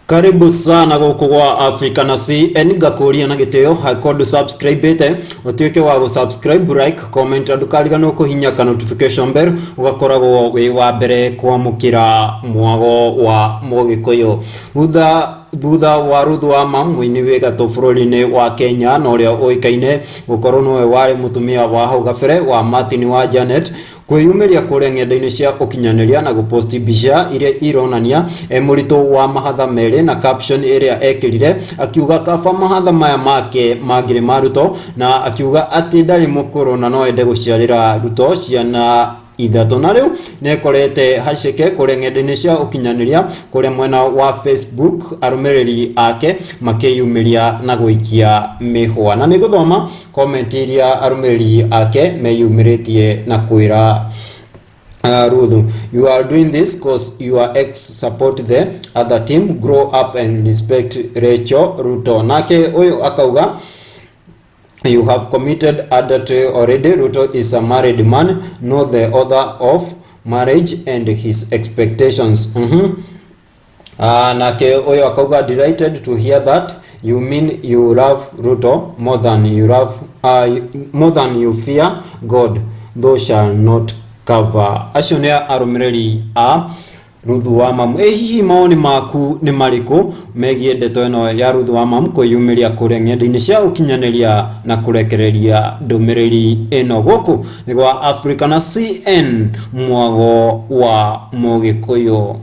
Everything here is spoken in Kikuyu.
Karibu sana gũkũ gwa Africa na CN ngakũria na gĩtĩo angĩkorwo ndũ subscribe ĩte ũtuĩke wa gũ subscribe, like, comment na ndũkariganĩrwo kũhinya ka notification bell ũgakoragwo wĩ wa mbere kwamũkĩra mwago wa mũgĩkũyũ. Thutha wa Ruth Wama mũini wĩ gatũ bũrũri-inĩ wa Kenya na ũrĩa ũĩkaine gũkorwo nĩwe warĩ mũtumia wa hau gabere wa Martin wa Janet Kwĩyumĩria kũrĩa ng'enda-inĩ cia ũkinyanĩria na gũposti mbica iria ironania e mũritũ wa mahatha merĩ na caption ĩrĩa ekĩrire akiuga kaba mahatha maya make mangĩrĩ ma Ruto na akiuga atĩ ndarĩ mũkũrũ na no ende gũciarĩra Ruto ciana ithatũ. Na rĩu nĩekorete haceke kũrĩa ng'enda-inĩ cia ũkinyanĩria kũrĩa mwena wa Facebook arũmĩrĩri ake makĩyumĩria na gũikia mĩhwa. Na nĩngũthoma Comment iria arũmĩrĩri ake meyumĩrĩtie na kwĩra Ruth, you are doing this cause your ex support the other team, grow up and respect Rachel Ruto. Nake ũyũ akauga you have committed adultery already. Ruto is a married man, know the author of marriage and his expectations. Nake ũyũ akauga delighted to hear that you mean you love Ruto more than you love more than you fear God, thou shall not cover. Acio nĩ arũmĩrĩri a Ruthu wa Mamu. Ĩ hihi mawoni maku nĩ marĩkũ megiĩ ndeto ĩno ya Ruthu wa Mamu kwĩyumĩria kũrĩa ng'enda-inĩ cia ũkinyanĩria na kũrekereria ndũmĩrĩri ĩno gũkũ nĩ gwa Africa na CN mwago wa Mũgĩkũyũ.